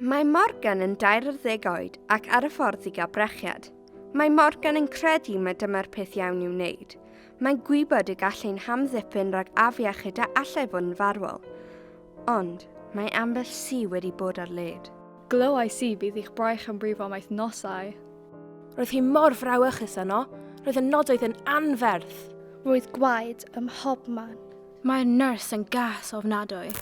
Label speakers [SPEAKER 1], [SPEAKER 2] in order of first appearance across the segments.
[SPEAKER 1] Mae Morgan yn 40 oed ac ar y ffordd i gael brechiad. Mae Morgan yn credu mai dyma'r peth iawn i'w wneud. Mae'n gwybod y gall ein hamddiffyn rhag afiechyd a allai fod yn farwol. Ond, mae ambell si wedi bod ar led.
[SPEAKER 2] Glywais i bydd eich braich yn brifo am wythnosau.
[SPEAKER 3] Roedd hi mor frawychus yno. Roedd y nodoedd yn anferth.
[SPEAKER 4] Roedd gwaed ym mhobman.
[SPEAKER 5] Mae'r nyrs yn gas ofnadwy.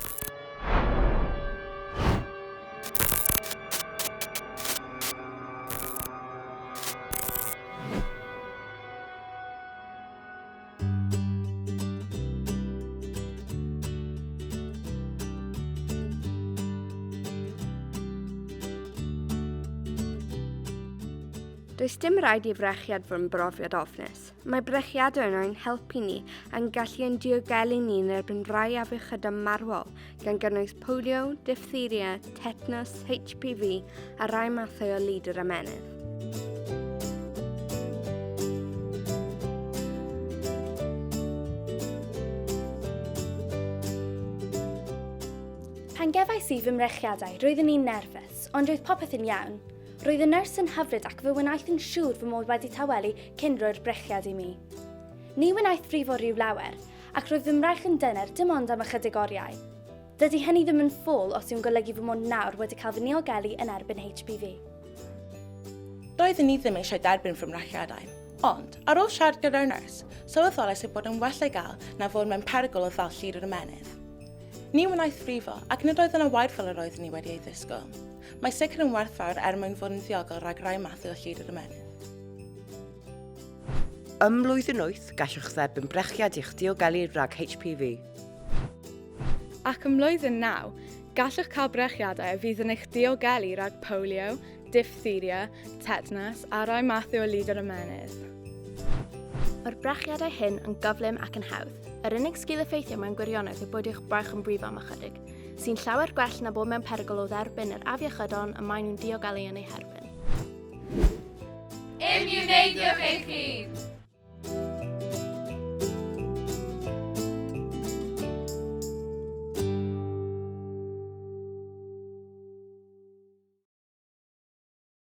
[SPEAKER 1] Does dim rhaid i frechiad fod yn brofiad ofnus. Mae brechiadau yn ein helpu ni a'n gallu ein diogelu ni yn erbyn rhai afiechydon marwol, gan gynnwys polio, diphtheria, tetanus, HPV a rhai mathau o lid yr ymennydd.
[SPEAKER 6] Pan gefais i fy mrechiadau, roeddwn i'n nerfus, ond roedd popeth yn iawn. Roedd y nyrs yn hyfryd ac fe wnaeth yn siŵr fy mod wedi tawelu cyn rhoi'r brechiad i mi. Ni wnaeth frifo rhyw lawer, ac roedd fy mraich yn dyner dim ond am ychydig oriau. Dydy hynny ddim yn ffôl os yw'n golygu fy mod nawr wedi cael fy niogelu yn erbyn HPV.
[SPEAKER 7] Doeddwn i ddim eisiau derbyn fy mrechiadau, ond, ar ôl siarad gyda'r nyrs, sylweddolais ei bod yn well ei gael na fod mewn perygl o ddal llid yr ymennydd. Ni wnaeth frifo, ac nid oedd yna waed fel yr oeddwn i wedi ei ddisgwyl. Mae sicr yn werthfawr er mwyn fod yn ddiogel rhag rhai mathau o llid yr ymennydd.
[SPEAKER 8] Ym mlwyddyn wyth, gallwch dderbyn brechiad i'ch diogelu rhag HPV.
[SPEAKER 2] Ac ym mlwyddyn naw, gallwch cael brechiadau a fydd yn eich diogelu rhag polio, diphtheria, tetanus a rhai mathau o lid yr ymennydd.
[SPEAKER 9] Mae'r brechiadau hyn yn gyflym ac yn hawdd. Yr unig sgil-effeithiau mewn gwirionedd yw bod eich braich yn brifo am ychydig, sy'n llawer gwell na bod mewn perygl o dderbyn yr afiechydon y maen nhw'n diogelu yn eu herbyn.
[SPEAKER 10] Imiwneiddiwch eich hun!